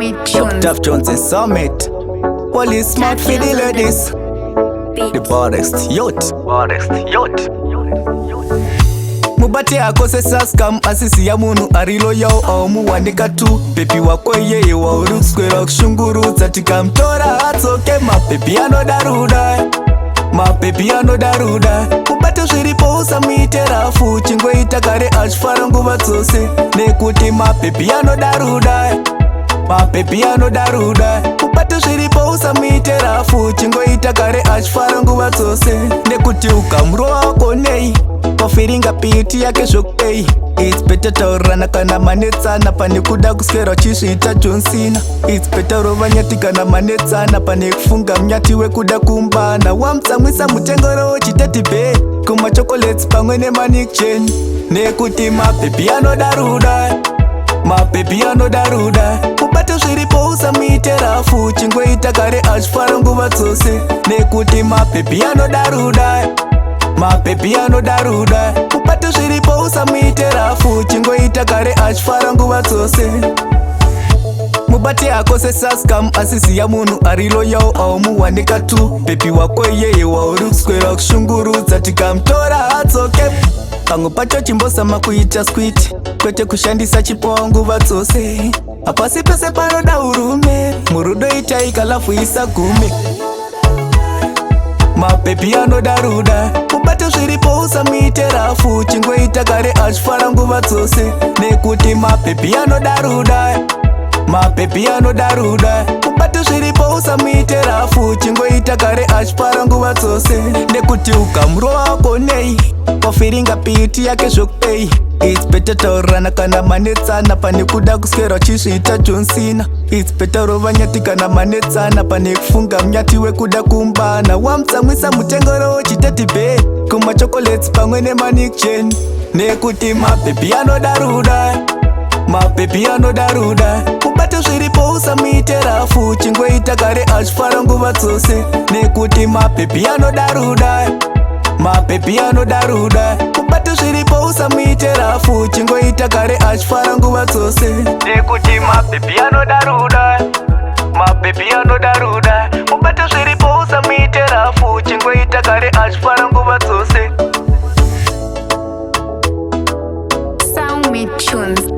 Summit Tunes. Tough Johnson Summit. Police smart for the ladies. The baddest yacht. Baddest yacht. Mubate akose sascam asisiya munhu ari loyal aumuwanika tu bhebhi wako iyeye wauri kuswera kushungurudza tikamutora adzoke. Mabhebhi anoda ruda, mabhebhi anoda ruda. Mubate zviripo, usamuite rafu, chingoita kare achifara nguva dzose, nekuti mabhebhi anoda ruda, mabhebhi anoda ruda. Mubate zviripo, usamuite rafu, chingoita kare achifara nguva dzose, nekuti ukamurova konei pafiringa piti yake zvokudei. It's better taurirana kana manetsana pane kuda kuswera uchizviita John Cena. It's better rova nyati kana manetsana pane kufunga munyati wekuda kumbana. Wamutsamwisa, mutengero wechiteti be kumachocolates pamwe nemanikchen, nekuti mabhebhi anoda ruda, mabhebhi anoda ruda. Mubate zviripo, usamuite rafu, chingoita kare achifara nguva dzose, nekuti mabhebhi anoda ruda, mabhebhi anoda ruda. Mubate zviripo, usamuite rafu, chingoita kare achifara nguva dzose. Mubate akose sascam asisiya munhu ari loyal aumuwanika tu bhebhi wako iyeye wauri kuswera kushungurudza tikamutora adzoke. Pamwe pacho chimbozama kuita squit, kwete kushandisa chipowa nguva dzose. Hapasi pese panoda urume murudo, itai kalove isagume. Mabhebhi anoda ruda. Mubate zviripo, usamuite rafu, chingoita kare achifara nguva dzose, nekuti mabhebhi anoda ruda, mabhebhi anoda ruda. Mubate zviripo, usamuite rafu, chingoita kare achifara nguva dzose, nekuti ukamurova konei pafiringa piti yake zvokudei. It's better taurirana kana manetsana pane kuda kuswera uchizviita John Cena. It's better rova nyati kana manetsana pane kufunga munyati wekuda kumbana. Wamutsamwisa, mutengero wechiteti be kumachocolates pamwe nemanikchen, nekuti mabhebhi anoda ruda, mabhebhi anoda ruda. Mubate zviripo, usamuite rafu, chingoita kare achifara nguva dzose, nekuti mabhebhi anoda ruda, mabhebhi anoda ruda. Mubate zviripo, usamuite rafu, chingoita kare achifara nguva dzose, nekuti mabhebhi anoda ruda, mabhebhi anoda ruda. Mubate zviripo, usamuite rafu, chingoita kare achifara nguva dzose. Summit Tunes.